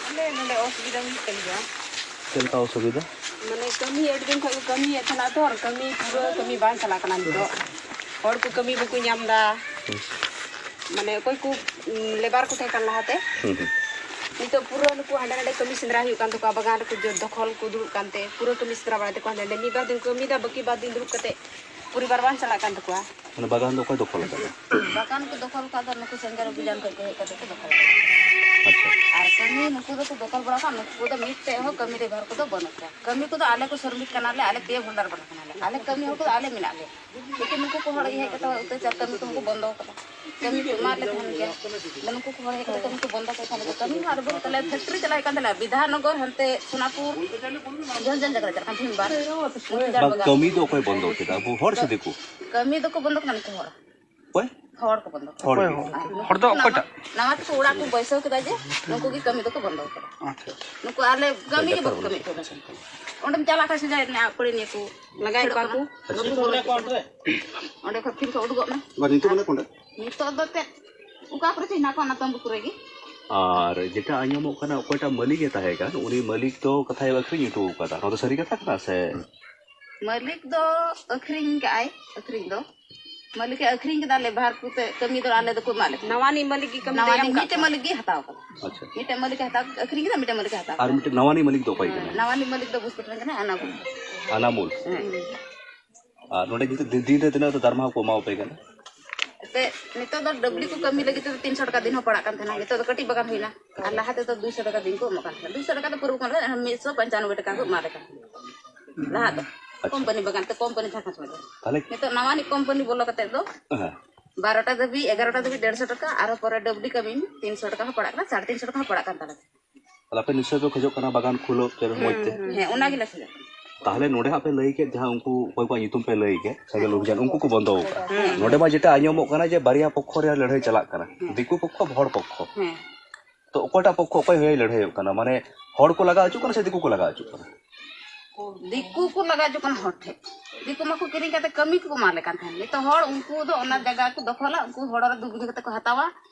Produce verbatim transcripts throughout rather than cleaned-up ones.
ᱟᱞᱮ ᱱᱚᱰᱮ ᱚᱥᱩᱵᱤᱫᱷᱟ ᱦᱩᱭᱩᱜ ᱠᱟᱱ ᱜᱮᱭᱟ᱾ ᱪᱮᱫ ᱞᱮᱠᱟ ᱚᱥᱩᱵᱤᱫᱷᱟ? ᱢᱟᱱᱮ ᱠᱟᱹᱢᱤ ᱟᱹᱰᱤ ᱫᱤᱱ ᱠᱷᱚᱱ ᱠᱚ ᱠᱟᱹᱢᱤᱭᱮᱫ ᱛᱟᱦᱮᱱᱟ ᱛᱚ, ᱟᱨ ᱠᱟᱹᱢᱤ ᱯᱩᱨᱟᱹ ᱠᱟᱹᱢᱤ ᱵᱟᱝ ᱪᱟᱞᱟᱜ ᱠᱟᱱᱟ ᱱᱤᱛᱚᱜ᱾ ᱦᱚᱲ ᱠᱚ ᱠᱟᱹᱢᱤ ᱵᱟᱠᱚ ᱧᱟᱢ ᱮᱫᱟ᱾ ᱢᱟᱱᱮ ᱚᱠᱚᱭ ᱠᱚ, ᱩᱢ, ᱞᱮᱵᱟᱨ ᱠᱚ ᱛᱟᱦᱮᱸ ᱠᱟᱱ ᱞᱟᱦᱟᱛᱮ, ᱦᱩᱸ, ᱦᱩᱸ᱾ ᱱᱤᱛᱚᱜ ᱯᱩᱨᱟᱹ ᱱᱩᱠᱩ ᱦᱟᱸᱰᱮ ᱱᱟᱰᱮ ᱠᱟᱹᱢᱤ ᱥᱮᱸᱫᱽᱨᱟ ᱦᱩᱭᱩᱜ ᱠᱟᱱ ᱛᱟᱠᱚᱣᱟ, ᱵᱟᱜᱟᱱ ᱨᱮᱠᱚ ᱡᱚ-, ᱫᱚᱠᱷᱚᱞ ᱠᱚ ᱫᱩᱲᱩᱵ ᱠᱟᱱᱛᱮ ᱯᱩᱨᱟᱹ ᱠᱟᱹᱢᱤ ᱥᱮᱸᱫᱽᱨᱟ ᱵᱟᱲᱟᱭ ᱛᱟᱠᱚᱣᱟ ᱦᱟᱸᱰᱮ ᱱᱟᱰᱮ᱾ ᱢᱤᱫ ᱵᱟᱨ ᱫᱤᱱ ᱠᱟᱹᱢᱤᱭᱮᱫᱟ, ᱵᱟᱹᱠᱤ ᱵᱟᱨ ᱫᱤᱱ ᱫᱩᱲᱩᱵ ᱠᱟᱛᱮ ᱯᱚᱨᱤᱵᱟᱨ ᱵᱟᱝ ᱪᱟᱞᱟᱜ ᱠᱟᱱ ᱛᱟᱠᱚᱣᱟ᱾ ᱢᱟᱱᱮ ᱵᱟᱜᱟᱱ ᱫᱚ ᱚᱠᱚᱭ ᱫᱚᱠᱷᱚᱞ ᱟᱠᱟᱫᱟ? ᱵᱟᱜᱟᱱ ᱠᱚ ᱫᱚᱠᱷᱚᱞ ᱟᱠᱟᱫ ᱫᱚ ᱱᱩᱠᱩ ᱥᱮᱸᱜᱮᱞ ᱚᱵᱷᱤᱡᱟᱱ ᱠᱷᱚᱱ ᱠᱚ ᱦᱮᱡ ᱠᱟᱛᱮ ᱠᱚ ᱫᱚᱠᱷᱚᱞ ᱟᱠᱟᱫᱟ᱾ ᱟᱪᱪᱷᱟ᱾ ᱟᱨ ᱠᱟᱹᱢᱤ ᱱᱩᱠᱩ ᱫᱚᱠᱚ ᱫᱚᱠᱷᱚᱞ ᱵᱟᱲᱟ ᱠᱟᱜ, ᱱᱩᱠᱩ ᱠᱚᱫᱚ ᱢᱤᱫᱴᱮᱡ ᱦᱚᱸ ᱠᱟᱹᱢᱤ ᱨᱮ ᱵᱮᱵᱷᱟᱨ ᱠᱚᱫᱚ ᱵᱟᱹᱱᱩᱜ ᱠᱚᱣᱟ᱾ ᱠᱟᱹᱢᱤ ᱠᱚᱫᱚ ᱟᱞᱮ ᱠᱚ ᱥᱨᱚᱢᱤᱠ ᱠᱟᱱᱟᱞᱮ, ᱟᱞᱮ ᱯᱮ ᱦᱳᱞᱰᱟᱨ ᱵᱟᱞᱟ ᱠᱟᱱᱟᱞᱮ, ᱟᱞᱮ ᱠᱟᱹᱢᱤ ᱦᱚᱲ ᱠᱚᱫᱚ ᱟᱞᱮ ᱢᱮᱱᱟᱜ ᱞᱮᱭᱟ᱾ ᱞᱮᱠᱤᱱ ᱱᱩᱠᱩ ᱠᱚ ᱦᱚᱲ ᱜᱮ ᱦᱮᱡ ᱠᱟᱛᱮ ᱩᱛᱟᱹᱨ ᱪᱟᱨ ᱠᱟᱹᱢᱤ ᱠᱚᱦᱚᱸ ᱠᱚ ᱵᱚᱱᱫᱚ ᱟᱠᱟᱫᱟ᱾ ᱠᱟᱹᱢᱤ ᱠᱚ ᱮᱢᱟ ᱞᱮ ᱛᱟᱦᱮᱱ ᱜᱮᱭᱟ᱾ ᱟᱫᱚ ᱱᱩᱠᱩ ᱠᱚ ᱦᱚᱲ ᱦᱮᱡ ᱠᱟᱛᱮ ᱠᱟᱹᱢᱤ ᱠᱚ ᱵᱚᱱᱫᱚ ᱠᱮᱫ ᱠᱷᱟᱱ ᱫᱚ ᱠᱟᱹᱢᱤ ᱦᱚᱸ ᱟᱨ ᱵᱟᱹᱱᱩᱜ ᱛᱟᱞᱮᱭᱟ᱾ ᱯᱷᱮᱠᱴᱨᱤ ᱪᱟᱞᱟᱜ ᱦᱩᱭᱩᱜ ᱠᱟᱱ ᱛᱟᱞᱮᱭᱟ, ᱵᱤᱫᱷᱟᱱᱱᱚᱜᱚᱨ ᱦᱟᱱᱛᱮ ᱥᱳᱱᱟᱯᱩᱨ, ᱡᱷᱟᱹᱞ ᱡᱷᱟᱹᱞ ᱡᱟᱭᱜᱟ ᱨᱮ ᱪᱟᱞᱟᱜ ᱠᱟᱱ ᱛᱟᱦᱮᱱ ᱵᱟᱨ ᱢᱩᱪᱤ ᱡᱷᱟᱲ ᱵᱟᱝ, ᱵᱟᱜᱟᱱ᱾ ᱠᱟᱹᱢᱤ ᱫᱚ ᱚᱠᱚᱭ ᱵᱚᱱᱫᱚ ᱠᱮᱫᱟ? ᱟᱵᱚ ᱦᱚᱲ ᱥᱮ ᱫᱤᱠᱩ? ᱠᱟᱹᱢᱤ ᱫᱚᱠᱚ ᱵᱚᱱᱫᱚ ᱠᱟᱱᱟ ᱱᱩᱠᱩ ᱦᱚᱲ᱾ ᱚᱠᱚᱭ? ᱦᱚᱲ ᱠᱚ ᱵᱚᱱᱫᱚ ᱠᱟᱱᱟ᱾ ᱦᱚᱲ ᱜᱮ᱾ ᱦᱚᱲ ᱫᱚ ᱱᱟᱣᱟ, ᱚᱠᱚᱭᱴᱟᱜ? ᱱᱟᱣᱟ ᱛᱮᱠᱚ ᱚᱲᱟᱜ ᱠᱚ ᱵᱟᱹᱭᱥᱟᱹᱣ ᱠᱮᱫᱟ ᱡᱮ ᱱᱩᱠᱩ ᱜᱮ ᱠᱟᱹᱢᱤ ᱫᱚᱠᱚ ᱵᱚᱱᱫᱚ ᱠᱟᱫᱟ᱾ ᱟᱪᱪᱷᱟ, ᱟᱪᱪᱷᱟ᱾ ᱱᱩᱠᱩ ᱟᱞᱮ ᱠᱟᱹᱢᱤ ᱜᱮ ᱵᱟᱠᱚ ᱠᱟᱹᱢᱤ ᱦᱚᱪᱚ ᱞᱮᱫᱟ᱾ ᱚᱸᱰᱮᱢ ᱪᱟᱞᱟᱜ ᱠᱷᱟᱱ ᱥᱮᱸᱡᱟᱭ ᱨᱮᱱᱟᱜ ᱟᱠᱚ ᱠᱚᱲᱤ ᱱᱤᱭᱟᱹ ᱠᱚ ᱞᱟᱜᱟᱭᱮᱫ ᱠᱚᱣᱟ ᱠᱚ᱾ ᱟᱪᱪᱷᱟ᱾ ᱱᱩᱠᱩ ᱠᱚ ᱚᱸᱰᱮ ᱠᱚ ᱚᱸᱰᱮ? ᱚᱸᱰᱮ ᱠᱷᱚᱱ ᱯᱷᱤᱨ ᱠᱚ ᱩᱰᱩᱠᱚᱜ ᱢᱮ᱾ ᱵᱟ, ᱱᱤᱛᱚᱜ ᱢᱮᱱᱟᱜ ᱠᱚ ᱚᱸᱰᱮ? ᱱᱤᱛᱚᱜ ᱫᱚ ᱛᱮᱫ ᱚᱠᱟ ᱠᱚᱨᱮ ᱪᱚ ᱦᱮᱱᱟᱜ ᱠᱚᱣᱟ, ᱚᱱᱟ ᱛᱟᱢᱵᱩ ᱠᱚᱨᱮ ᱜᱮ᱾ ᱟᱨ ᱡᱮᱴᱟ ᱟᱸᱡᱚᱢᱚᱜ ᱠᱟᱱᱟ, ᱚᱠᱚᱭᱴᱟᱜ ᱢᱟᱹᱞᱤᱠ ᱮ ᱛᱟᱦᱮᱸ ᱠᱟᱱ, ᱩᱱᱤ ᱢᱟᱹᱞᱤᱠ ᱫᱚ ᱠᱟᱛᱷᱟᱭ ᱟᱹᱠᱷᱨᱤᱧ ᱦᱚᱴᱚ ᱟᱠᱟᱫᱟ᱾ ᱱᱚᱣᱟ ᱫᱚ ᱥᱟᱹᱨᱤ ᱠᱟᱛᱷᱟ ᱠᱟᱱᱟ ᱥᱮ? ᱢᱟᱹᱞᱤᱠ ᱫᱚ ᱟᱹᱠᱷᱨᱤᱧ ᱠᱟᱜᱼᱟᱭ, ᱟᱹᱠᱷᱨᱤᱧ ᱫᱚ᱾ ᱢᱟᱹᱞᱤᱠ ᱮ ᱟᱹᱠᱷᱨᱤᱧ ᱠᱮᱫᱟ, ᱞᱮᱵᱟᱨ ᱠᱚᱛᱮ ᱠᱟᱹᱢᱤ ᱫᱚ ᱟᱞᱮ ᱫᱚᱠᱚ ᱮᱢᱟᱜ ᱞᱮ ᱛᱟᱦᱮᱸᱫ᱾ ᱱᱟᱣᱟᱱᱤᱡ ᱢᱟᱹᱞᱤᱠ ᱜᱮ ᱠᱟᱹᱢᱤ ᱫᱚᱭ ᱱᱟᱣᱟᱱᱤᱡ ᱮᱢ ᱠᱟᱜ ᱢᱤᱫᱴᱮᱡ ᱠᱚᱣᱟ᱾ ᱢᱟᱹᱞᱤᱠ ᱜᱮ ᱦᱟᱛᱟᱣ ᱠᱟᱫᱟ᱾ ᱟᱪᱪᱷᱟ᱾ ᱢᱤᱫᱴᱮᱡ ᱢᱟᱹᱞᱤᱠ ᱮ ᱦᱟᱛᱟᱣ, ᱟᱹᱠᱷᱨᱤᱧ ᱠᱮᱫᱟ, ᱢᱤᱫᱴᱮᱡ ᱢᱟᱹᱞᱤᱠ ᱮ ᱦᱟᱛᱟᱣ ᱟᱨ ᱠᱟᱫᱟ᱾ ᱢᱤᱫᱴᱮᱡ ᱱᱟᱣᱟᱱᱤᱡ ᱢᱟᱹᱞᱤᱠ ᱫᱚ ᱚᱠᱚᱭ ᱠᱟᱱᱟᱭ? ᱱᱟᱣᱟᱱᱤᱡ ᱢᱟᱹᱞᱤᱠ ᱫᱚ ᱵᱩᱥᱯᱟᱴ ᱨᱮᱱ ᱠᱟᱱᱟᱭ, ᱟᱱᱟᱢᱩᱞ᱾ ᱟᱱᱟᱢᱩᱞ᱾ ᱦᱮᱸ᱾ ᱟᱨ ᱱᱚᱰᱮ ᱡᱩᱫᱤ ᱫᱤᱱ, ᱫᱤᱱ ᱨᱮ ᱛᱤᱱᱟᱹᱜ ᱫᱟᱨᱢᱟ ᱠᱚ ᱮᱢᱟᱣ ᱯᱮ ᱠᱟᱱᱟ? ᱮᱱᱛᱮᱫ, ᱱᱤᱛᱚᱜ ᱫᱚ ᱰᱟᱹᱵᱽᱞᱤ ᱠᱚ ᱠᱟᱹᱢᱤ ᱞᱟᱹᱜᱤᱫ ᱛᱮᱫᱚ ᱛᱤᱱᱥᱚ ᱴᱟᱠᱟ ᱫᱤᱱ ᱦᱚᱸ ᱯᱟᱲᱟᱜ ᱠᱟᱱ ᱛᱟᱦᱮᱱᱟ᱾ ᱱᱤᱛᱚᱜ ᱫᱚ ᱠᱟᱹᱴᱤᱡ ᱵᱟᱜᱟᱱ ᱦᱩᱭᱱᱟ᱾ ᱟᱨ ᱞᱟᱦᱟ ᱛᱮᱫᱚ ᱫᱩᱭᱥᱚ ᱴᱟᱠᱟ ᱫᱤᱱ ᱠᱚ ᱮᱢᱚᱜ ᱠᱟᱱ ᱛᱟᱦᱮᱱᱟ᱾ ᱫᱩᱭᱥᱚ ᱴᱟᱠᱟ ᱫᱚ ᱯᱩᱨᱟᱹ ᱠᱚ ᱮᱢᱚᱜ ᱠᱟᱱ ᱛᱟᱦᱮᱱᱟ, ᱢᱤᱫᱥᱚ ᱯᱚᱧᱪᱟᱱᱚᱵᱵᱳᱭ ᱴᱟᱠᱟ ᱠᱚ ᱮᱢᱟ ᱞᱮ ᱠᱟᱱ ᱛᱟᱦᱮᱱᱟ᱾ ᱞᱟᱦᱟ ᱫᱚ᱾ ᱟᱪᱪᱷᱟ᱾ ᱠᱳᱢᱯᱟᱱᱤ ᱵᱟᱜᱟᱱ ᱛᱮ, ᱠᱳᱢᱯᱟᱱᱤ ᱡᱷᱟᱲᱠᱷᱚᱸᱰ ᱥᱚᱨᱠᱟᱨ᱾ ᱛᱟᱦᱞᱮ? ᱱᱤᱛᱚᱜ ᱱᱟᱣᱟᱱᱤᱡ ᱠᱳᱢᱯᱟᱱᱤ ᱵᱚᱞᱚ ᱠᱟᱛᱮ ᱫᱚ ᱦᱮᱸ᱾ ᱵᱟᱨᱚᱴᱟ ᱫᱷᱟᱹᱵᱤᱡ, ᱮᱜᱟᱨᱚᱴᱟ ᱫᱷᱟᱹᱵᱤᱡ ᱰᱮᱲᱥᱚ ᱴᱟᱠᱟ, ᱟᱨᱦᱚᱸ ᱯᱚᱨᱮ ᱰᱟᱹᱵᱽᱞᱤ ᱠᱟᱹᱢᱤ ᱛᱤᱱᱥᱚ ᱴᱟᱠᱟ ᱦᱚᱸ ᱯᱟᱲᱟᱜ ᱠᱟᱱᱟ, ᱥᱟᱲᱮ ᱛᱤᱱᱥᱚ ᱴᱟᱠᱟ ᱦᱚᱸ ᱯᱟᱲᱟᱜ ᱠᱟᱱ ᱛᱟᱞᱮ ᱛᱟᱦᱮᱸᱫ᱾ ᱛᱟᱦᱞᱮ ᱟᱯᱮ ᱱᱤᱥᱪᱚᱭ ᱯᱮ ᱠᱷᱚᱡᱚᱜ ᱠᱟᱱᱟ ᱵᱟᱜᱟᱱ ᱠᱷᱩᱞᱟᱹᱣ ᱯᱮ ᱢᱚᱡᱽ ᱛᱮ? ᱦᱮᱸ, ᱚᱱᱟ ᱜᱮᱞᱮ ᱠᱷᱚᱡᱚᱜ ᱠᱟᱱᱟ᱾ ᱛᱟᱦᱞᱮ ᱱᱚᱰᱮ ᱦᱟᱸᱜ ᱯᱮ ᱞᱟᱹᱭ ᱠᱮᱫ, ᱡᱟᱦᱟᱸ ᱩᱱᱠᱩ ᱚᱠᱚᱭ ᱠᱚᱣᱟᱜ ᱧᱩᱛᱩᱢ ᱯᱮ ᱞᱟᱹᱭ ᱠᱮᱫ, ᱥᱮᱸᱜᱮᱞ ᱚᱵᱷᱤᱡᱟᱱ, ᱩᱱᱠᱩ ᱠᱚ ᱵᱚᱱᱫᱚ ᱟᱠᱟᱫᱟ᱾ ᱦᱮᱸ᱾ ᱱᱚᱰᱮ ᱢᱟ ᱡᱮᱴᱟ ᱟᱸᱡᱚᱢᱚᱜ ᱠᱟᱱᱟ ᱡᱮ ᱵᱟᱨᱭᱟ ᱯᱚᱠᱠᱷᱚ ᱨᱮ ᱞᱟᱹᱲᱦᱟᱹᱭ ᱪᱟᱞᱟᱜ ᱠᱟᱱᱟ, ᱦᱮᱸ᱾ ᱫᱤᱠᱩ ᱯᱚᱠᱠᱷᱚ, ᱦᱚᱲ ᱯᱚᱠᱠᱷᱚ᱾ ᱦᱮᱸ᱾ ᱛᱚ ᱚᱠᱚᱭᱴᱟᱜ ᱯᱚᱠᱠᱷᱚ ᱚᱠᱚᱭ ᱦᱚᱭᱮ ᱞᱟᱹᱲᱦᱟᱹᱭᱚᱜ ᱠᱟᱱᱟ? ᱢᱟᱱᱮ ᱦᱚᱲ ᱠᱚ ᱞᱟᱜᱟ ᱦᱚᱪᱚᱜ ᱠᱟᱱᱟ ᱥᱮ ᱫᱤᱠᱩ ᱠᱚ ᱞᱟᱜᱟ ᱦᱚᱪᱚᱜ ᱠᱟᱱᱟ? ᱫᱤᱠᱩ ᱠᱚ ᱞᱟᱜᱟ ᱦᱚᱪᱚᱜ ᱠᱟᱱᱟ ᱦᱚᱲ ᱴᱷᱮᱱ᱾ ᱫᱤᱠᱩ ᱢᱟᱠᱚ ᱠᱤᱨᱤᱧ ᱠᱟᱛᱮ ᱠᱟᱹᱢᱤ ᱠᱚ ᱮᱢᱟ ᱞᱮ ᱠᱟᱱ ᱛᱟᱦᱮᱸᱱ᱾ ᱱᱤᱛᱚᱜ ᱦᱚᱲ ᱩᱱᱠᱩ ᱫᱚ ᱚᱱᱟ ᱡᱟᱭᱜᱟ ᱠᱚ ᱫᱚᱠᱷᱚᱞᱟ, ᱩᱱᱠᱩ ᱦᱚᱲ ᱨᱮ ᱫᱩ ᱵᱤᱜᱷᱟᱹ ᱠᱟᱛᱮ ᱠᱚ ᱦᱟᱛᱟᱣᱟ᱾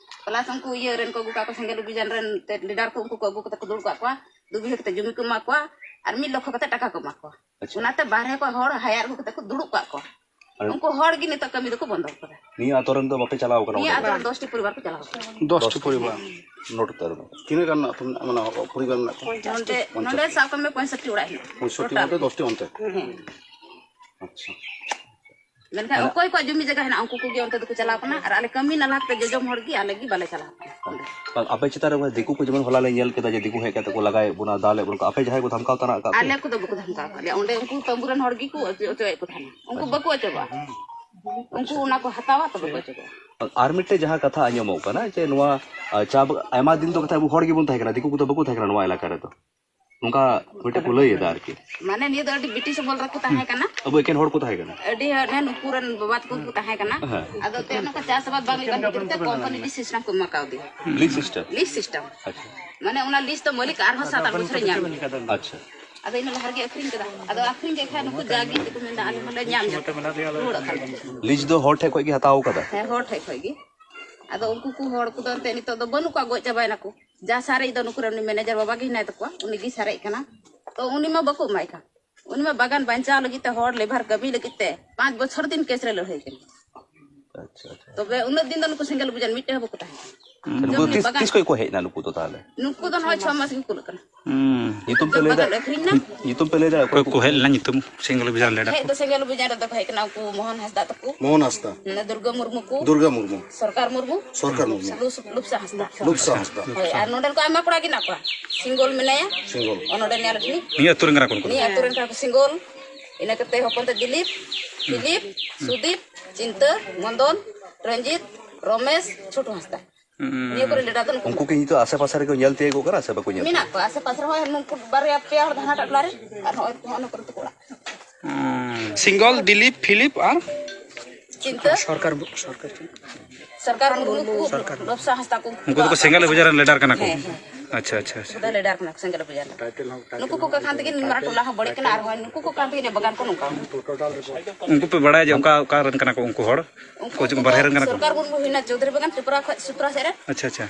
ᱯᱞᱟᱥ ᱩᱱᱠᱩ ᱤᱭᱟᱹ ᱨᱮᱱ ᱠᱚ ᱟᱹᱜᱩ ᱠᱟᱜ ᱠᱚᱣᱟ, ᱥᱮᱸᱜᱮᱞ ᱚᱵᱷᱤᱡᱟᱱ ᱨᱮᱱ ᱛᱮ ᱞᱤᱰᱟᱨ ᱠᱚ, ᱩᱱᱠᱩ ᱠᱚ ᱟᱹᱜᱩ ᱠᱟᱛᱮ ᱠᱚ ᱫᱩᱲᱩᱵ ᱠᱟᱜ ᱠᱚᱣᱟ, ᱫᱩ ᱵᱤᱜᱷᱟᱹ ᱠᱟᱛᱮ ᱡᱚᱢᱤ ᱠᱚ ᱮᱢᱟ ᱠᱚᱣᱟ ᱟᱨ ᱢᱤᱫ ᱞᱚᱠᱷᱚ ᱠᱟᱛᱮ ᱴᱟᱠᱟ ᱠᱚ ᱮᱢᱟ ᱠᱚᱣᱟ᱾ ᱟᱪᱪᱷᱟ᱾ ᱚᱱᱟᱛᱮ ᱵᱟᱨᱦᱮ ᱠᱷᱚᱱ ᱦᱚᱲ ᱦᱟᱭᱟᱨ ᱟᱹᱜᱩ ᱠᱟᱛᱮ ᱠᱚ ᱫᱩᱲᱩᱵ ᱠᱟᱜ ᱠᱚᱣᱟ᱾ ᱟᱨ ᱩᱱᱠᱩ ᱦᱚᱲ ᱜᱮ ᱱᱤᱛᱚᱜ ᱠᱟᱹᱢᱤ ᱫᱚᱠᱚ ᱵᱚᱱᱫᱚ ᱠᱟᱫᱟ᱾ ᱱᱤᱭᱟᱹ ᱟᱛᱳ ᱨᱮᱱ ᱫᱚ ᱵᱟᱯᱮ ᱪᱟᱞᱟᱣ ᱠᱟᱱᱟ ᱱᱤᱭᱟᱹ ᱚᱸᱰᱮ? ᱟᱛᱳ ᱨᱮ ᱫᱚᱥᱴᱤ ᱯᱚᱨᱤᱵᱟᱨ ᱠᱚ ᱪᱟᱞᱟᱣ ᱠᱟᱱᱟ᱾ ᱫᱚᱥᱴᱤ ᱯᱚᱨᱤᱵᱟᱨ᱾ ᱱᱳᱴ ᱩᱛᱟᱹᱨ ᱢᱮ᱾ ᱛᱤᱱᱟᱹᱜ ᱜᱟᱱ ᱟᱯᱮ, ᱢᱟᱱᱮ, ᱯᱚᱨᱤᱵᱟᱨ ᱢᱮᱱᱟᱜ ᱠᱚᱣᱟ? ᱱᱚᱸᱰᱮ, ᱯᱚᱧᱪᱟᱥ᱾ ᱱᱚᱸᱰᱮ ᱥᱟᱵ ᱠᱟᱜ ᱢᱮ ᱯᱚᱸᱭᱥᱚᱴᱴᱤ ᱚᱲᱟᱜ ᱦᱮᱱᱟᱜᱼᱟ᱾ ᱯᱚᱸᱭᱥᱚᱴᱴᱤ ᱴᱳᱴᱟᱞ᱾ ᱢᱚᱫᱽᱫᱷᱮ ᱫᱚᱥᱴᱤ ᱚᱱᱛᱮ? ᱦᱮᱸ᱾ ᱟᱪᱪᱷᱟ᱾ ᱢᱮᱱᱠᱷᱟᱱ ᱢᱟᱱᱮ ᱚᱠᱚᱭ ᱠᱚᱣᱟᱜ ᱡᱚᱢᱤ ᱡᱟᱭᱜᱟ ᱦᱮᱱᱟᱜᱼᱟ, ᱩᱱᱠᱩ ᱠᱚᱜᱮ ᱚᱱᱛᱮ ᱫᱚᱠᱚ ᱪᱟᱞᱟᱣ ᱠᱟᱱᱟ᱾ ᱟᱨ ᱟᱞᱮ ᱠᱟᱹᱢᱤ ᱱᱟᱞᱦᱟ ᱠᱟᱛᱮ ᱡᱚᱡᱚᱢ ᱦᱚᱲ ᱜᱮ ᱟᱞᱮ ᱜᱮ ᱵᱟᱞᱮ ᱪᱟᱞᱟᱣ ᱠᱟᱱᱟ᱾ ᱟᱯᱮ ᱪᱮᱛᱟᱱ ᱨᱮ ᱫᱤᱠᱩ ᱠᱚ ᱡᱮᱢᱚᱱ ᱦᱚᱞᱟ ᱞᱮ ᱧᱮᱞ ᱠᱮᱫᱟ ᱡᱮ ᱫᱤᱠᱩ ᱦᱮᱡ ᱠᱟᱛᱮ ᱠᱚ ᱞᱟᱜᱟᱭᱮᱫ ᱵᱚᱱᱟ, ᱫᱟᱞᱮᱫ ᱵᱚᱱᱟ, ᱟᱯᱮ ᱡᱟᱦᱟᱸᱭ ᱠᱚ ᱫᱷᱟᱢᱠᱟᱣ ᱛᱟᱱᱟᱜ ᱟᱠᱟᱫ ᱯᱮ? ᱟᱞᱮ ᱠᱚᱫᱚ ᱵᱟᱠᱚ ᱫᱷᱟᱢᱠᱟᱣ ᱟᱠᱟᱫ ᱞᱮᱭᱟ᱾ ᱚᱸᱰᱮ ᱩᱱᱠᱩ ᱛᱟᱹᱢᱵᱩ ᱨᱮᱱ ᱦᱚᱲ ᱜᱮᱠᱚ ᱚᱪᱚ-, ᱚᱪᱚᱭᱮᱫ ᱠᱚ ᱛᱟᱦᱮᱱᱟ᱾ ᱩᱱᱠᱩ ᱟᱪᱪᱷᱟ᱾ ᱵᱟᱠᱚ ᱚᱪᱚᱜᱚᱜᱼᱟ᱾ ᱩᱱᱠᱩ ᱚᱱᱟ ᱠᱚ ᱦᱟᱛᱟᱣᱟ, ᱛᱚᱵᱮ ᱠᱚ ᱚᱪᱚᱜᱚᱜᱼᱟ᱾ ᱟᱨ ᱢᱤᱫᱴᱮᱡ ᱡᱟᱦᱟᱸ ᱠᱟᱛᱷᱟ ᱟᱸᱡᱚᱢᱚᱜ ᱠᱟᱱᱟ ᱡᱮ ᱱᱚᱣᱟ, ᱟ, ᱪᱟ ᱵᱟ-, ᱟᱭᱢᱟ ᱫᱤᱱ ᱫᱚ ᱠᱟᱛᱷᱟ ᱟᱵᱚ ᱦᱚᱲ ᱜᱮᱵᱚᱱ ᱛᱟᱦᱮᱸ ᱠᱟᱱᱟ, ᱫᱤᱠᱩ ᱠᱚᱫᱚ ᱵᱟᱠᱚ ᱛᱟᱦᱮᱸ ᱠᱟᱱᱟ ᱱᱚᱣᱟ ᱮᱞᱟᱠᱟ ᱨᱮᱫᱚ᱾ ᱱᱚᱝᱠᱟ ᱢᱤᱫᱴᱮᱡ ᱠᱚ ᱞᱟᱹᱭ ᱮᱫᱟ ᱟᱨᱠᱤ᱾ ᱢᱟᱱᱮ ᱱᱤᱭᱟᱹ ᱫᱚ ᱟᱹᱰᱤ ᱵᱨᱤᱴᱤᱥ ᱟᱢᱚᱞ ᱨᱮᱠᱚ ᱛᱟᱦᱮᱸ ᱠᱟᱱᱟ᱾ ᱟᱵᱚ ᱮᱠᱮᱱ ᱦᱚᱲ ᱠᱚ ᱛᱟᱦᱮᱸ ᱠᱟᱱᱟ᱾ ᱟᱹᱰᱤ ᱦᱚᱲ, ᱦᱮᱸ, ᱱᱩᱠᱩ ᱨᱮᱱ ᱵᱟᱵᱟ ᱛᱟᱠᱚ ᱠᱚ ᱛᱟᱦᱮᱸ ᱠᱟᱱᱟ᱾ ᱦᱮᱸ᱾ ᱟᱫᱚ ᱛᱮ ᱱᱚᱝᱠᱟ ᱪᱟᱥ ᱟᱵᱟᱫ ᱵᱟᱝ ᱦᱩᱭᱩᱜ ᱠᱟᱱ ᱠᱷᱟᱹᱛᱤᱨ ᱛᱮ ᱠᱚᱢᱯᱟᱱᱤ ᱞᱤᱡ ᱥᱤᱥᱴᱮᱢ ᱠᱚ ᱮᱢᱟ ᱠᱟᱣᱫᱮᱭᱟ᱾ ᱞᱤᱡ ᱥᱤᱥᱴᱮᱢ? ᱞᱤᱡ ᱥᱤᱥᱴᱮᱢ᱾ ᱟᱪᱪᱷᱟ᱾ ᱢᱟᱱᱮ ᱚᱱᱟ ᱞᱤᱡ ᱫᱚ ᱢᱟᱹᱞᱤᱠ ᱟᱨᱦᱚᱸ ᱥᱟᱛ ᱟᱴ ᱵᱚᱪᱷᱚᱨᱮ ᱧᱟᱢ ᱮᱫᱟ᱾ ᱟᱪᱪᱷᱟ᱾ ᱟᱫᱚ ᱤᱱᱟᱹ ᱞᱟᱦᱟ ᱨᱮᱜᱮ ᱟᱹᱠᱷᱨᱤᱧ ᱠᱮᱫᱟ᱾ ᱟᱫᱚ ᱟᱹᱠᱷᱨᱤᱧ ᱠᱮᱫ ᱠᱷᱟᱱ ᱱᱩᱠᱩ ᱡᱟᱜᱮ ᱛᱮᱠᱚ ᱢᱮᱱᱫᱟ, "ᱟᱞᱮ ᱦᱚᱸᱞᱮ ᱧᱟᱢ ᱧᱚᱜ ᱨᱩᱣᱟᱹᱲ ᱟᱠᱟᱱ ᱜᱮᱭᱟ᱾" ᱞᱤᱡ ᱫᱚ ᱦᱚᱲ ᱴᱷᱮᱡ ᱠᱷᱚᱡ ᱜᱮ ᱦᱟᱛᱟᱣ ᱠᱟᱫᱟ? ᱦᱮᱸ, ᱦᱚᱲ ᱴᱷᱮᱡ ᱠᱷᱚᱡ ᱜᱮ᱾ ᱟᱫᱚ ᱩᱱᱠᱩ ᱠᱚ ᱦᱚᱲ ᱠᱚᱫᱚ ᱮᱱᱛᱮᱫ ᱱᱤᱛᱚᱜ ᱫᱚ ᱵᱟᱹᱱᱩᱜ ᱠᱚᱣᱟ, ᱜᱚᱡ ᱪᱟᱵᱟᱭᱮᱱᱟ ᱠᱚ᱾ ᱡᱟ ᱥᱟᱨᱮᱡ ᱫᱚ ᱱᱩᱠᱩ ᱨᱮᱱ ᱩᱱᱤ ᱢᱮᱱᱮᱡᱟᱨ ᱵᱟᱵᱟ ᱜᱮ ᱦᱮᱱᱟᱭ ᱛᱟᱠᱚᱣᱟ, ᱩᱱᱤ ᱜᱮ ᱥᱟᱨᱮᱡ ᱠᱟᱱᱟ᱾ ᱛᱚ ᱩᱱᱤ ᱢᱟ ᱵᱟᱠᱚ ᱮᱢᱟᱭ ᱠᱟᱱ᱾ ᱩᱱᱤ ᱢᱟ ᱵᱟᱜᱟᱱ ᱵᱟᱧᱪᱟᱣ ᱞᱟᱹᱜᱤᱫ ᱛᱮ, ᱦᱚᱲ ᱞᱮᱵᱟᱨ ᱠᱟᱹᱢᱤ ᱞᱟᱹᱜᱤᱫ ᱛᱮ ᱯᱟᱸᱪ ᱵᱚᱪᱷᱚᱨ ᱫᱤᱱ ᱠᱮᱥ ᱨᱮ ᱞᱟᱹᱲᱦᱟᱹᱭ ᱠᱟᱱᱟ᱾ ᱟᱪᱪᱷᱟ, ᱟᱪᱪᱷᱟ᱾ ᱛᱚᱵᱮ ᱩᱱᱟᱹᱜ ᱫᱤᱱ ᱫᱚ ᱱᱩᱠᱩ ᱥᱮᱸᱜᱮᱞ ᱚᱵᱷᱤᱡᱟᱱ ᱢᱤᱫᱴᱮᱡ ᱦᱚᱸ ᱵᱟᱠᱚ ᱛᱟᱦᱮᱸ ᱠᱟᱱᱟ᱾ ᱦᱩᱸ᱾ ᱱᱩᱠᱩ ᱡᱚᱢ ᱧᱩ ᱛᱤᱥ, ᱵᱟᱜᱟᱱ᱾ ᱛᱤᱥ ᱠᱷᱚᱡ ᱠᱚ ᱦᱮᱡ ᱮᱱᱟ ᱱᱩᱠᱩ ᱫᱚ ᱛᱟᱦᱞᱮ? ᱱᱩᱠᱩ ᱫᱚ ᱱᱚᱜᱼᱚᱭ ᱪᱷᱚ ᱢᱟᱥ ᱜᱮ ᱠᱩᱞᱟᱹᱜ ᱠᱟᱱᱟ᱾ ᱦᱩᱸ᱾ ᱧᱩᱛᱩᱢ ᱯᱮ ᱡᱚᱢ ᱞᱟᱹᱭ ᱵᱟᱜᱟᱱ ᱫᱟᱲᱮᱭᱟᱜᱼᱟ? ᱟᱹᱠᱷᱨᱤᱧ ᱮᱱᱟ᱾ ᱧᱩᱛᱩᱢ ᱯᱮ ᱞᱟᱹᱭ ᱫᱟᱲᱮᱭᱟᱜᱼᱟ? ᱚᱠᱚᱭ ᱠᱚ ᱦᱮᱡ ᱞᱮᱱᱟ ᱧᱩᱛᱩᱢ ᱥᱮᱸᱜᱮᱞ ᱚᱵᱷᱤᱡᱟᱱ ᱞᱮᱰᱟᱨ ᱦᱮᱡ ᱠᱚ? ᱫᱚ ᱥᱮᱸᱜᱮᱞ ᱚᱵᱷᱤᱡᱟᱱ ᱨᱮᱫᱚ ᱠᱚ ᱦᱮᱡ ᱠᱟᱱᱟ ᱩᱱᱠᱩ ᱢᱳᱦᱚᱱ ᱦᱟᱸᱥᱫᱟ ᱛᱟᱠᱚ᱾ ᱢᱳᱦᱚᱱ ᱦᱟᱸᱥᱫᱟ᱾ ᱱᱚᱰᱮ ᱫᱩᱨᱜᱟ ᱢᱩᱨᱢᱩ ᱠᱚ᱾ ᱫᱩᱨᱜᱟ ᱢᱩᱨᱢᱩ᱾ ᱥᱚᱨᱠᱟᱨ ᱢᱩᱨᱢᱩ᱾ ᱥᱚᱨᱠᱟᱨ ᱢᱩᱨᱢᱩ᱾ ᱞᱩᱯ-, ᱞᱩᱯᱥᱟ ᱦᱟᱸᱥᱫᱟ᱾ ᱞᱩᱯᱥᱟ ᱦᱟᱸᱥᱫᱟ᱾ ᱦᱳᱭ, ᱟᱨ ᱱᱚᱰᱮᱱ ᱠᱚ ᱟᱭᱢᱟ ᱠᱚᱲᱟ ᱜᱮ ᱢᱮᱱᱟᱜ ᱠᱚᱣᱟ᱾ ᱥᱤᱝᱜᱚᱞ ᱢᱮᱱᱟᱭᱟ᱾ ᱥᱤᱝᱜᱚᱞ᱾ ᱚ, ᱱᱚᱰᱮ ᱱᱤᱭᱟᱹ ᱟᱹᱛᱩ ᱨᱮᱱ ᱠᱟᱱᱟ ᱠᱚ ᱩᱱᱠᱩ ᱫᱚ? ᱱᱤᱭᱟᱹ ᱟᱹᱛᱩ ᱨᱮᱱ ᱠᱟᱱᱟ ᱠᱚ ᱥᱤᱝᱜᱚᱞ᱾ ᱤᱱᱟᱹ ᱠᱟᱛᱮ ᱦᱚᱯᱚᱱ ᱛᱮ ᱫᱤᱞᱤᱯ, ᱯᱷᱤᱞᱤᱯ, ᱥᱩᱫᱤᱯ, ᱪᱤᱱᱛᱟᱹ, ᱢᱚᱫᱚᱱ, ᱨᱚᱧᱡᱤᱛ, ᱨᱚᱢᱮᱥ, ᱪᱷᱳᱴᱩ ᱦᱟᱸᱥᱫᱟ᱾ ᱦᱩᱸ᱾ ᱱᱤᱭᱟᱹ ᱠᱚᱨᱮ ᱞᱮᱰᱟ ᱫᱚ ᱱᱩᱠᱩ ᱩᱱᱠᱩ ᱠᱤ ᱱᱤᱛᱚᱜ ᱟᱥᱮ ᱯᱟᱥᱮ ᱨᱮᱠᱚ ᱧᱮᱞ ᱛᱤᱭᱳᱜᱚᱜ ᱠᱟᱱᱟ ᱥᱮ ᱵᱟᱠᱚ ᱧᱮᱞ? ᱢᱮᱱᱟᱜ ᱠᱚᱣᱟ, ᱟᱥᱮ ᱯᱟᱥᱮ ᱨᱮᱦᱚᱸ ᱱᱩᱠᱩ ᱵᱟᱨᱭᱟ ᱯᱮᱭᱟ ᱦᱚᱲ ᱫᱚ ᱦᱟᱱᱟᱴᱟᱜ ᱴᱚᱞᱟ ᱨᱮ, ᱟᱨ ᱦᱚᱸᱜᱼᱚᱭ ᱱᱩᱠᱩ ᱦᱚᱸ ᱱᱩᱠᱩ ᱨᱮ ᱠᱚ ᱚᱲᱟᱜ᱾ ᱦᱩᱸ᱾ ᱥᱤᱝᱜᱚᱞ, ᱫᱤᱞᱤᱯ, ᱯᱷᱤᱞᱤᱯ ᱟᱨ ᱪᱤᱱᱛᱟᱹ᱾ ᱥᱚᱨᱠᱟᱨ, ᱥᱚᱨᱠᱟᱨ᱾ ᱥᱚᱨᱠᱟᱨ ᱢᱩᱨᱢᱩ ᱠᱚ, ᱥᱚᱨᱠᱟᱨ᱾ ᱞᱚᱵᱥᱟ ᱦᱟᱸᱥᱫᱟ ᱠᱚ᱾ ᱩᱱᱠᱩ ᱫᱚᱠᱚ ᱥᱮᱸᱜᱮᱞ ᱚᱵᱷᱤᱡᱟᱱ ᱨᱮᱱ ᱞᱤᱰᱟᱨ ᱠᱟᱱᱟ ᱠᱚ᱾ ᱦᱮᱸ, ᱦᱮᱸ᱾ ᱟᱪᱪᱷᱟ, ᱟᱪᱪᱷᱟ, ᱟᱪᱪᱷᱟ᱾ ᱩᱱᱠᱩ ᱫᱚ ᱞᱤᱰᱟᱨ ᱠᱟᱱᱟ ᱠᱚ ᱥᱮᱸᱜᱮᱞ ᱚᱵᱷᱤᱡᱟᱱ ᱨᱮ᱾ ᱱᱩᱠᱩ ᱠᱚ ᱠᱟᱱ ᱛᱮᱜᱮ ᱱᱩᱱ ᱢᱟᱨᱟᱝ ᱴᱚᱞᱟ ᱦᱚᱸ ᱵᱟᱹᱲᱤᱡ ᱠᱟᱱᱟ ᱟᱨ ᱦᱚᱸ ᱱᱩᱠᱩ ᱠᱚ ᱠᱟᱱ ᱛᱮᱜᱮ ᱵᱟᱜᱟᱱ ᱠᱚ ᱱᱚᱝᱠᱟ᱾ ᱩᱱᱠᱩ ᱯᱮ ᱵᱟᱲᱟᱭᱟ ᱡᱮ ᱚᱠᱟ, ᱚᱠᱟ ᱨᱮᱱ ᱠᱟᱱᱟ ᱠᱚ ᱩᱱᱠᱩ ᱦᱚᱲ? ᱩᱱᱠᱩ ᱠᱚ ᱵᱟᱨᱦᱮ ᱨᱮᱱ ᱠᱟᱱᱟ ᱠᱚ? ᱥᱚᱨᱠᱟᱨ ᱢᱩᱨᱢᱩ ᱦᱩᱭᱱᱟ ᱪᱳᱫᱷᱩᱨᱤ ᱵᱟᱜᱟᱱ ᱛᱨᱤᱯᱩᱨᱟ ᱠᱷᱚᱱ, ᱥᱩᱛᱨᱟ ᱥᱮᱫ ᱨᱮᱱ᱾ ᱟᱪᱪᱷᱟ, ᱟᱪᱪᱷᱟ᱾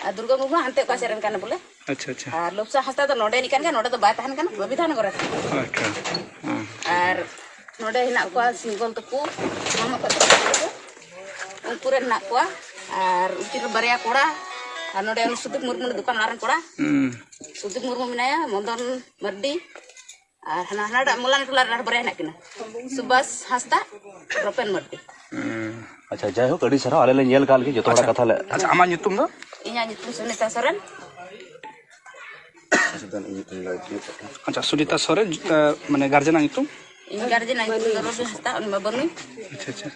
ᱟᱨ ᱫᱩᱨᱜᱟ ᱢᱩᱨᱢᱩ ᱦᱟᱱᱛᱮ ᱚᱠᱟ ᱥᱮᱫ ᱨᱮᱱ ᱠᱟᱱᱟ ᱵᱚᱞᱮ᱾ ᱟᱪᱪᱷᱟ, ᱟᱪᱪᱷᱟ᱾ ᱟᱨ ᱞᱚᱵᱥᱟ ᱦᱟᱸᱥᱫᱟ ᱫᱚ ᱱᱚᱰᱮ ᱨᱤᱱᱤᱡ ᱠᱟᱱ ᱜᱮᱭᱟ, ᱱᱚᱰᱮ ᱫᱚ ᱵᱟᱭ ᱛᱟᱦᱮᱱ ᱠᱟᱱᱟ, ᱵᱤᱫᱷᱟᱱᱱᱚᱜᱚᱨ ᱨᱮ ᱛᱟᱦᱮᱱ ᱠᱟᱱᱟ᱾ ᱟᱪᱪᱷᱟ᱾ ᱦᱮᱸ᱾ ᱟᱨ ᱱᱚᱰᱮ ᱦᱮᱱᱟᱜ ᱠᱚᱣᱟ ᱥᱤᱝᱜᱚᱞ ᱛᱟᱠᱚ, ᱢᱟᱢᱟ ᱛᱟᱠᱚ, ᱩᱱᱠᱩ ᱨᱮᱱ ᱦᱮᱱᱟᱜ ᱠᱚᱣᱟ᱾ ᱟᱨ ᱩᱱᱠᱤᱱ ᱨᱮᱱ ᱵᱟᱨᱭᱟ ᱠᱚᱲᱟ, ᱟᱨ ᱱᱚᱰᱮ ᱩᱱᱤ ᱥᱩᱫᱤᱯ ᱢᱩᱨᱢᱩ ᱫᱚᱠᱟᱱ ᱚᱲᱟᱜ ᱨᱮᱱ ᱠᱚᱲᱟ᱾ ᱦᱩᱸ᱾ ᱥᱩᱫᱤᱯ ᱢᱩᱨᱢᱩ ᱢᱮᱱᱟᱭᱟ, ᱢᱚᱫᱚᱱ ᱢᱟᱨᱰᱤ, ᱟᱨ ᱦᱟᱱᱟ, ᱦᱟᱱᱟᱴᱟᱜ ᱢᱚᱞᱟᱱᱤ ᱴᱚᱞᱟ ᱨᱮ ᱟᱨ ᱵᱟᱨᱭᱟ ᱦᱮᱱᱟᱜ ᱠᱤᱱᱟ, ᱥᱩᱵᱷᱟᱥ ᱦᱟᱸᱥᱫᱟ, ᱨᱚᱯᱮᱱ ᱢᱟᱨᱰᱤ᱾ ᱦᱩᱸ᱾ ᱟᱪᱪᱷᱟ, ᱡᱟᱭᱦᱳᱠ, ᱟᱹᱰᱤ ᱥᱟᱨᱦᱟᱣ᱾ ᱟᱞᱮ ᱞᱮ ᱧᱮᱞ ᱠᱟᱜ ᱞᱮᱜᱮ ᱡᱚᱛᱚ ᱦᱚᱲᱟᱜ ᱟᱪᱪᱷᱟ᱾ ᱠᱟᱛᱷᱟ ᱞᱮ᱾ ᱟᱪᱪᱷᱟ, ᱟᱢᱟᱜ ᱧᱩᱛᱩᱢ ᱫᱚ? ᱤᱧᱟᱹᱜ ᱧᱩᱛᱩᱢ ᱥᱩᱱᱤᱛᱟ ᱥᱚᱨᱮᱱ᱾ ᱟᱪᱪᱷᱟ, ᱥᱩᱱᱤᱛᱟ ᱥᱚᱨᱮᱱ, ᱮ, ᱢᱟᱱᱮ ᱜᱟᱨᱡᱮᱱᱟᱜ ᱧᱩᱛᱩᱢ? ᱤᱧ ᱜᱟᱨᱡᱮᱱᱟᱜ ᱧᱩᱛᱩᱢ ᱫᱚ ᱨᱚᱵᱤ ᱦᱟᱸᱥᱫᱟ, ᱩᱱᱤ ᱢᱟ ᱵᱟᱹᱱᱩᱭ᱾ ᱟᱪᱪᱷᱟ, ᱟᱪᱪᱷᱟ᱾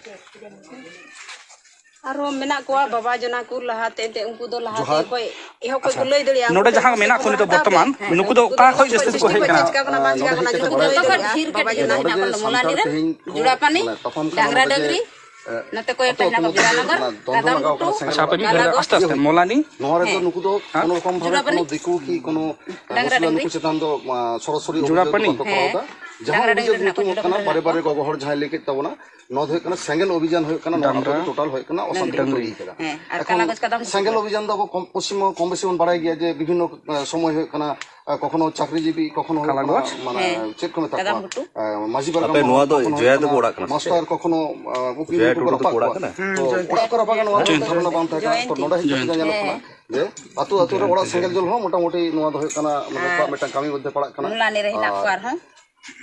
ᱟᱨᱦᱚᱸ ᱢᱮᱱᱟᱜ ᱠᱚᱣᱟ ᱵᱟᱵᱟ ᱡᱚᱱᱟ ᱠᱚ, ᱞᱟᱦᱟᱛᱮ ᱮᱱᱛᱮ ᱩᱱᱠᱩ ᱫᱚ ᱞᱟᱦᱟᱛᱮ ᱡᱚᱦᱟᱨ᱾ ᱠᱷᱚᱡ ᱮᱦᱚᱵ ᱠᱷᱚᱡ ᱟᱪᱪᱷᱟ᱾ ᱠᱚ ᱞᱟᱹᱭ ᱫᱟᱲᱮᱭᱟᱜᱼᱟ᱾ ᱱᱚᱰᱮ ᱡᱟᱦᱟᱸ ᱢᱮᱱᱟᱜ ᱠᱚ ᱱᱤᱛᱚᱜ ᱵᱚᱨᱛᱚᱢᱟᱱ, ᱦᱮᱸ, ᱱᱩᱠᱩ ᱫᱚ ᱩᱱᱠᱩ ᱚᱠᱟ ᱠᱷᱚᱡ ᱡᱟᱹᱥᱛᱤ ᱠᱚ ᱦᱮᱡ ᱠᱟᱱᱟ? ᱪᱮᱠᱟ ᱠᱟᱱᱟ, ᱵᱟᱝ ᱪᱮᱠᱟ ᱠᱟᱱᱟ, ᱡᱚᱛᱚ ᱡᱚᱛᱚ ᱠᱚ ᱠᱷᱚᱡ ᱰᱷᱮᱨ ᱠᱟᱛᱮ ᱡᱚᱲᱟᱣ ᱯᱟᱱᱤ, ᱛᱟᱵᱚᱱᱟ᱾ ᱡᱩᱲᱟ ᱯᱟᱱᱤ, ᱱᱚᱰᱮ ᱡᱮ ᱱᱚᱛᱮ ᱠᱚ ᱥᱟᱱᱛᱟᱲ ᱦᱮᱡ ᱛᱮᱦᱮᱧ ᱠᱟᱱᱟ ᱠᱚ ᱱᱚᱣᱟ ᱢᱚᱞᱟᱱᱤ ᱨᱮ, ᱛᱟᱯᱟᱢ ᱠᱟᱱᱟ ᱡᱩᱲᱟ ᱱᱚᱰᱮ ᱯᱟᱱᱤ, ᱡᱮ, ᱮ, ᱱᱚᱛᱮ ᱠᱚ ᱦᱮᱡ ᱟᱠᱟᱱᱟ ᱠᱚ ᱵᱤᱫᱷᱟᱱᱱᱚᱜᱚᱨ, ᱚᱛᱚ ᱱᱚᱰᱮ ᱨᱟᱫᱟᱢ ᱜᱷᱩᱴᱩ, ᱟᱪᱪᱷᱟ, ᱟᱯᱮ ᱢᱤᱫ ᱜᱷᱟᱹᱲᱤᱡ ᱜᱟᱞᱟᱜᱚᱲ᱾ ᱟᱥᱛᱮ ᱟᱥᱛᱮ, ᱢᱚᱞᱟᱱᱤ᱾ ᱱᱚᱣᱟ ᱨᱮᱫᱚ ᱦᱮᱸ᱾ ᱱᱩᱠᱩ ᱫᱚ ᱦᱮᱸ? ᱠᱳᱱᱳ ᱨᱚᱠᱚᱢ ᱵᱷᱟᱵᱮ ᱡᱩᱲᱟ ᱯᱟᱱᱤ? ᱠᱳᱱᱳ ᱫᱤᱠᱩ ᱠᱤ ᱠᱳᱱᱳ, ᱮ, ᱰᱟᱝᱨᱟ ᱢᱩᱥᱞᱟᱹ ᱰᱟᱝᱨᱤ? ᱱᱩᱠᱩ ᱪᱮᱛᱟᱱ ᱫᱚ, ᱟ, ᱥᱚᱨᱟᱥᱚᱨᱤ ᱡᱩᱲᱟ ᱚᱵᱷᱤᱡᱳᱜᱽ ᱯᱟᱱᱤ? ᱵᱟᱠᱚ ᱠᱚᱨᱟᱣ ᱮᱫᱟ᱾ ᱦᱮᱸ᱾ ᱡᱟᱦᱟᱸ ᱰᱟᱝᱨᱟ ᱚᱵᱷᱤᱡᱳᱜᱽ ᱰᱟᱝᱨᱤ ᱨᱮᱱᱟᱜ ᱧᱩᱛᱩᱢ ᱠᱚ ᱦᱩᱭᱩᱜ ᱡᱩᱲᱟ ᱠᱟᱱᱟ, ᱯᱟᱱᱤ ᱵᱟᱨᱮ ᱨᱮᱱᱟᱜ ᱵᱟᱨᱮ ᱠᱚ᱾ ᱜᱚᱜᱚ ᱦᱚᱲ ᱡᱟᱦᱟᱸᱭ ᱞᱟᱹᱭ ᱠᱮᱫ ᱛᱟᱵᱚᱱᱟ, ᱱᱚᱣᱟ ᱫᱚ ᱦᱩᱭᱩᱜ ᱠᱟᱱᱟ ᱥᱮᱸᱜᱮᱞ ᱚᱵᱷᱤᱡᱟᱱ ᱦᱩᱭᱩᱜ ᱠᱟᱱᱟ, ᱱᱚᱣᱟ ᱰᱟᱝᱨᱟ᱾ ᱟᱵᱚ ᱴᱳᱴᱟᱞ ᱦᱩᱭᱩᱜ ᱠᱟᱱᱟ ᱰᱟᱝᱨᱤ᱾ ᱚᱥᱟᱱᱛᱤ ᱦᱮᱸ, ᱛᱚᱭᱨᱤ ᱠᱟᱫᱟ᱾ ᱟᱨ ᱠᱟᱞᱟ ᱜᱚᱡ ᱠᱟᱫᱟᱢ ᱥᱮᱸᱜᱮᱞ ᱠᱚ᱾ ᱚᱵᱷᱤᱡᱟᱱ ᱫᱚ ᱟᱵᱚ ᱠᱚᱢ, ᱯᱚᱥᱪᱤᱢ ᱵᱚᱝᱜᱚ ᱠᱚᱢ ᱵᱮᱥᱤ ᱵᱚᱱ ᱵᱟᱲᱟᱭ ᱜᱮᱭᱟ ᱡᱮ ᱵᱤᱵᱷᱤᱱᱱᱚ, ᱮ, ᱥᱚᱢᱚᱭ ᱦᱩᱭᱩᱜ ᱠᱟᱱᱟ, ᱮ, ᱠᱚᱠᱷᱚᱱᱳ ᱪᱟᱠᱨᱤᱡᱤᱵᱤ, ᱠᱚᱠᱷᱚᱱᱳ ᱦᱩᱭᱩᱜ ᱠᱟᱱᱟ, ᱠᱟᱞᱟ ᱜᱚᱡ? ᱢᱟᱱᱮ, ᱦᱮᱸ, ᱪᱮᱫ ᱠᱚ ᱢᱮᱛᱟ ᱠᱟᱫᱟᱢ ᱠᱚᱣᱟ? ᱜᱷᱩᱴᱩ᱾ ᱮ, ᱢᱟᱹᱡᱷᱤ ᱯᱟᱨᱜᱟᱱᱟ, ᱟᱯᱮ ᱱᱚᱣᱟ ᱫᱚ ᱠᱚᱠᱷᱚᱱᱳ ᱡᱚᱭᱟ ᱦᱩᱭᱩᱜ ᱛᱟᱠᱚ ᱠᱟᱱᱟ ᱚᱲᱟᱜ ᱠᱟᱱᱟ ᱥᱮ? ᱢᱟᱥᱴᱟᱨ, ᱠᱚᱠᱷᱚᱱᱳ, ᱮ, ᱩᱠᱤᱞ ᱡᱚᱭᱟ ᱠᱚᱠᱚ ᱴᱩᱰᱩ ᱨᱟᱯᱟᱜ ᱛᱟᱠᱚ ᱚᱲᱟᱜ ᱠᱚᱣᱟ᱾ ᱠᱟᱱᱟ? ᱦᱩᱸ, ᱛᱚ, ᱡᱚᱭᱚᱱᱛᱤ᱾ ᱚᱲᱟᱜ ᱠᱚ ᱨᱟᱯᱟᱜᱟ, ᱱᱚᱣᱟ ᱫᱚ ᱡᱚᱭᱚᱱᱛᱤ᱾ ᱫᱷᱟᱨᱚᱱᱟ ᱵᱟᱝ ᱛᱟᱦᱮᱸ ᱠᱟᱱᱟ᱾ ᱛᱚ, ᱡᱚᱭᱚᱱᱛᱤ᱾ ᱱᱚᱰᱮ ᱦᱮᱡ ᱠᱟᱛᱮ ᱡᱚᱭᱚᱱᱛᱤ᱾ ᱡᱟᱦᱟᱸ ᱧᱮᱞᱚᱜ ᱠᱟᱱᱟ, ᱦᱮᱸ᱾ ᱡᱮ ᱟᱹᱛᱩ ᱟᱹᱛᱩ ᱨᱮ ᱚᱲᱟᱜ ᱥᱮᱸᱜᱮᱞ ᱡᱚᱞ ᱦᱚᱸ ᱢᱚᱴᱟᱢᱩᱴᱤ ᱱᱚᱣᱟ ᱫᱚ ᱦᱩᱭᱩᱜ ᱠᱟᱱᱟ, ᱢᱟᱱᱮ, ᱟᱨ ᱱᱩᱠᱩᱣᱟᱜ ᱢᱤᱫᱴᱟᱝ ᱠᱟᱹᱢᱤ ᱢᱚᱫᱽᱫᱷᱮ ᱯᱟᱲᱟᱜ ᱠᱟᱱᱟ᱾ ᱢᱩᱞᱟᱱᱤ ᱨᱮ ᱦᱮᱱᱟᱜ ᱟᱨ ᱠᱚᱣᱟ ᱟᱨᱦᱚᱸ᱾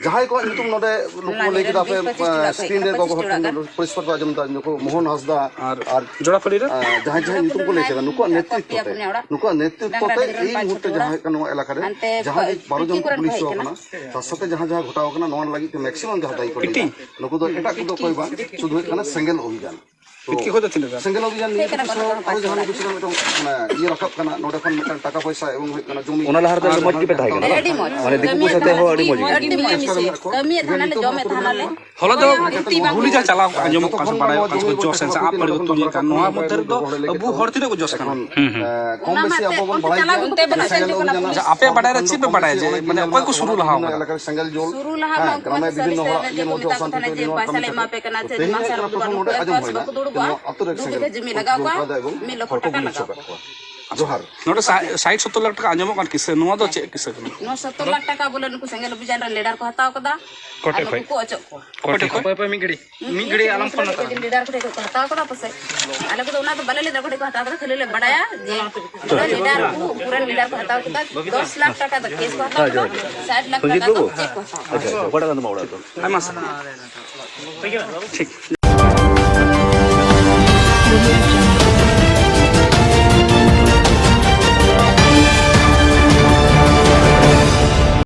ᱡᱟᱦᱟᱸᱭ ᱠᱚᱣᱟᱜ ᱧᱩᱛᱩᱢ ᱱᱚᱰᱮ ᱱᱩᱠᱩ ᱢᱩᱞᱟᱱᱤ ᱞᱟᱹᱭ ᱨᱮ ᱠᱮᱫᱟ ᱯᱮ, ᱵᱤᱥ ᱯᱚᱸᱪᱤᱥ ᱟᱸ, ᱡᱚᱲᱟ ᱠᱚ ᱥᱠᱨᱤᱱ ᱨᱮ ᱦᱮᱡ ᱜᱚᱜᱚ ᱦᱚᱲ ᱠᱟᱱᱟ, ᱴᱷᱮᱱ ᱯᱚᱸᱪᱤᱥ ᱡᱚᱲᱟ ᱜᱟᱱ᱾ ᱯᱚᱨᱤᱥᱠᱟᱨ ᱯᱮ ᱟᱸᱡᱚᱢ ᱮᱫᱟ, ᱱᱩᱠᱩ ᱢᱳᱦᱚᱱ ᱦᱟᱸᱥᱫᱟ ᱟᱨ ᱡᱚᱲᱟ ᱯᱟᱹᱲᱤ ᱨᱮ? ᱡᱟᱦᱟᱸᱭ, ᱡᱟᱦᱟᱸᱭ ᱡᱚᱲᱟ ᱧᱩᱛᱩᱢ ᱠᱚ ᱯᱟᱹᱲᱤ ᱞᱟᱹᱭ ᱨᱮ ᱠᱮᱫᱟ, ᱱᱩᱠᱩᱣᱟᱜ ᱢᱮᱱᱟᱜ ᱠᱚᱣᱟ ᱯᱮᱭᱟ ᱱᱮᱛᱨᱤᱛᱵᱚ ᱛᱮ, ᱯᱩᱱᱭᱟ ᱚᱲᱟᱜ᱾ ᱱᱩᱠᱩᱣᱟᱜ ᱰᱟᱝᱨᱟ ᱱᱮᱛᱨᱤᱛᱵᱚ ᱰᱟᱝᱨᱤ ᱛᱮ ᱨᱮᱱ ᱛᱤᱦᱤᱧ ᱯᱟᱸᱪ ᱢᱩᱦᱩᱨᱛᱮ ᱪᱷᱚᱴᱤ ᱡᱟᱦᱟᱸ ᱚᱲᱟᱜ᱾ ᱦᱩᱭᱩᱜ ᱠᱟᱱᱟ ᱱᱚᱣᱟ ᱮᱞᱟᱠᱟ ᱨᱮ ᱦᱟᱱᱛᱮ ᱡᱟᱦᱟᱸ ᱠᱷᱚᱡ ᱡᱮ ᱵᱟᱨᱚ ᱡᱚᱱ ᱯᱤᱴᱤ ᱠᱚ ᱠᱚᱨᱮᱱ ᱯᱩᱞᱤᱥ ᱠᱚ ᱦᱮᱡ ᱦᱚᱸ ᱠᱟᱱᱟ᱾ ᱠᱟᱱᱟ, ᱥᱟᱛ ᱥᱟᱛᱮ ᱡᱟᱦᱟᱸ ᱡᱟᱦᱟᱸ ᱜᱷᱚᱴᱟᱣ ᱠᱟᱱᱟ, ᱱᱚᱣᱟ ᱞᱟᱹᱜᱤᱫ ᱛᱮ ᱢᱮᱠᱥᱤᱢᱟᱢ ᱡᱟᱦᱟᱸ ᱫᱟᱭᱤ ᱠᱚ ᱞᱟᱹᱭ ᱯᱤᱴᱤ᱾ ᱮᱫᱟ, ᱱᱩᱠᱩ ᱫᱚ ᱮᱴᱟᱜ ᱠᱚᱫᱚ ᱚᱠᱚᱭ ᱵᱟᱝ, ᱥᱩᱫᱷᱩ ᱦᱩᱭᱩᱜ ᱠᱟᱱᱟ ᱥᱮᱸᱜᱮᱞ ᱚᱵᱷᱤᱡᱟᱱ᱾ ᱯᱤᱛᱠᱤ ᱠᱷᱚᱡ ᱫᱚ ᱛᱤᱱᱟᱹᱜ ᱜᱟᱱ? ᱥᱮᱸᱜᱮᱞ ᱚᱵᱷᱤᱡᱟᱱ ᱱᱤᱭᱮ ᱠᱟᱹᱴᱤᱡ ᱥᱟᱶ ᱟᱨᱚ ᱡᱟᱦᱟᱱᱟᱜ ᱠᱤᱪᱷᱩ ᱜᱟᱱ ᱢᱤᱫᱴᱟᱝ, ᱢᱟᱱᱮ, ᱤᱭᱟᱹ ᱨᱟᱠᱟᱵ ᱠᱟᱱᱟ, ᱱᱚᱰᱮ ᱠᱷᱚᱱ ᱢᱤᱫᱴᱟᱝ ᱴᱟᱠᱟ ᱯᱚᱭᱥᱟ ᱮᱵᱚᱝ ᱦᱩᱭᱩᱜ ᱠᱟᱱᱟ, ᱡᱚᱢᱤ ᱚᱱᱟ ᱞᱟᱦᱟ ᱨᱮᱫᱚ ᱟᱹᱰᱤ ᱢᱚᱡᱽ ᱜᱮᱯᱮ ᱛᱟᱦᱮᱸ ᱠᱟᱱᱟ᱾ ᱟᱹᱰᱤ ᱢᱚᱡᱽ᱾ ᱢᱟᱱᱮ ᱫᱤᱠᱩ ᱠᱟᱹᱢᱤ ᱯᱩᱥᱟᱹ ᱛᱮᱦᱚᱸ ᱟᱹᱰᱤ ᱢᱚᱡᱽ ᱜᱮ᱾ ᱟᱹᱰᱤ ᱢᱚᱡᱽ᱾ ᱠᱟᱹᱢᱤᱭᱮᱫ ᱛᱟᱦᱮᱱᱟᱞᱮ, ᱡᱚᱢᱮᱫ ᱛᱟᱦᱮᱱᱟᱞᱮ᱾ ᱦᱚᱞᱟ ᱫᱚ ᱦᱩᱞᱤ ᱡᱟ ᱪᱟᱞᱟᱣ ᱠᱚᱜᱼᱟ, ᱟᱸᱡᱚᱢᱚᱜ ᱠᱟᱱ ᱥᱮ ᱵᱟᱲᱟᱭᱚᱜ ᱠᱟᱱ ᱥᱮ ᱡᱚᱥ ᱮᱱ ᱥᱮ ᱟᱯ ᱯᱟᱹᱲᱤ ᱠᱚ ᱛᱩᱧᱮᱫ ᱠᱟᱱ, ᱱᱚᱣᱟ ᱢᱚᱫᱽᱫᱷᱮ ᱨᱮᱫᱚ ᱟᱵᱚ ᱦᱚᱲ ᱛᱤᱱᱟᱹᱜ ᱠᱚ ᱡᱚᱥ ᱠᱟᱱᱟ? ᱦᱩᱸ, ᱦᱩᱸ᱾ ᱚᱱᱟ ᱢᱟᱛᱮ ᱚᱱᱛᱮ ᱪᱟᱞᱟᱣ ᱠᱟᱛᱮ ᱚᱱᱛᱮ ᱵᱚᱱ ᱟᱹᱥᱩᱞ ᱦᱚᱪᱚ ᱠᱚᱣᱟ᱾ ᱟᱪᱪᱷᱟ, ᱟᱯᱮ ᱵᱟᱰᱟᱭ ᱨᱮ ᱪᱮᱫ ᱯᱮ ᱵᱟᱰᱟᱭᱟ ᱡᱮ, ᱢᱟᱱᱮ, ᱚᱠᱚᱭ ᱠᱚ ᱥᱩᱨᱩ ᱞᱟᱦᱟ ᱟᱠᱟᱫᱟ? ᱥᱩᱨᱩ ᱞᱟᱦᱟ ᱢᱟ ᱩᱱᱠᱩ ᱢᱟᱛᱚ ᱥᱟᱞᱮ ᱥᱟᱞᱮ ᱠᱚ ᱢᱮᱛᱟ ᱠᱚ ᱛᱟᱦᱮᱱᱟ ᱡᱮ ᱯᱚᱭᱥᱟ ᱞᱮ ᱮᱢᱟ ᱯᱮ ᱠᱟᱱᱟ, ᱪᱮᱫ ᱢᱟᱥᱮ ᱟᱨ ᱵᱟᱹᱱᱩᱜ ᱟᱹᱱᱤᱡ ᱠᱚᱣᱟ, ᱥᱮ ᱵᱟᱠᱚ ᱫᱩᱲᱩᱵᱼᱟ᱾ ᱫᱩ ᱵᱤᱜᱷᱟᱹ ᱡᱚᱢᱤ ᱞᱟᱜᱟᱣ ᱠᱚᱣᱟ, ᱢᱤᱫ ᱞᱚᱠᱷ ᱴᱟᱠᱟ ᱞᱟᱜᱟᱣ ᱠᱚᱣᱟ᱾ ᱡᱚᱦᱟᱨ᱾ ᱱᱚᱰᱮ ᱥᱟ-, ᱥᱟᱭᱴ ᱥᱚᱛᱛᱚᱨ ᱞᱟᱠᱷ ᱴᱟᱠᱟ ᱟᱸᱡᱚᱢᱚᱜ ᱠᱟᱱ ᱠᱤᱥᱟᱹ, ᱱᱚᱣᱟ ᱫᱚ ᱪᱮᱫ ᱠᱤᱥᱟᱹ ᱠᱟᱱᱟ? ᱱᱚᱣᱟ ᱥᱚᱛᱛᱚᱨ ᱞᱟᱠᱷ ᱴᱟᱠᱟ ᱵᱚᱞᱮ ᱱᱩᱠᱩ ᱥᱮᱸᱜᱮᱞ ᱚᱵᱷᱤᱡᱟᱱ ᱨᱮ ᱞᱮᱰᱟᱨ ᱠᱚ ᱦᱟᱛᱟᱣ ᱠᱟᱫᱟ᱾ ᱚᱠᱚᱭ ᱟᱨ ᱴᱷᱮᱡ ᱱᱩᱠᱩ ᱠᱷᱚᱡ? ᱠᱚ ᱚᱪᱚᱜ ᱠᱚᱣᱟ᱾ ᱚᱠᱚᱭ ᱴᱷᱮᱡ ᱠᱷᱚᱡ? ᱚᱠᱚᱭ ᱯᱮ ᱢᱤᱫ ᱜᱷᱟᱹᱲᱤ? ᱢᱤᱫ ᱜᱷᱟᱹᱲᱤ ᱟᱞᱚᱢ ᱯᱷᱳᱱ ᱦᱟᱛᱟᱲᱟ᱾ ᱞᱤᱰᱟᱨ ᱠᱚ ᱴᱷᱮᱡ ᱠᱷᱚᱡ ᱠᱚ ᱦᱟᱛᱟᱣ ᱠᱟᱫᱟ ᱯᱟᱥᱮᱡ᱾ ᱟᱞᱮ ᱠᱚᱫᱚ ᱚᱱᱟ ᱫᱚ ᱵᱟᱞᱮ ᱞᱟᱹᱭ ᱫᱟᱲᱮᱭᱟᱜᱼᱟ, ᱚᱠᱚᱭ ᱴᱷᱮᱡ ᱠᱚ ᱦᱟᱛᱟᱣ ᱠᱟᱫᱟ, ᱠᱷᱟᱹᱞᱤ ᱞᱮ ᱵᱟᱲᱟᱭᱟ ᱡᱮ ᱯᱩᱨᱟᱹ ᱞᱤᱰᱟᱨ ᱠᱚ, ᱯᱩᱨᱟᱹ ᱞᱤᱰᱟᱨ ᱠᱚ ᱦᱟᱛᱟᱣ ᱠᱟᱫᱟ, ᱫᱚᱥ ᱞᱟᱠᱷ ᱴᱟᱠᱟ ᱫᱚ ᱠᱮᱥ ᱠᱚ ᱦᱟᱛᱟᱣ ᱠᱟᱫᱟ, ᱥᱟᱴ ᱞᱟᱠᱷ ᱴᱟᱠᱟ ᱫᱚ ᱪᱮᱠ ᱠᱚ ᱦᱟᱛᱟᱣ ᱠᱟᱫᱟ᱾ ᱟᱪᱪᱷᱟ, ᱟᱪᱪᱷᱟ, ᱚᱠᱟᱴᱟᱜ ᱠᱟᱱ ᱛᱟᱢᱟ ᱚᱲᱟᱜ ᱫᱚ? ᱟᱭᱢᱟ ᱥᱟᱨᱦᱟᱣ᱾ ᱴᱷᱤᱠ᱾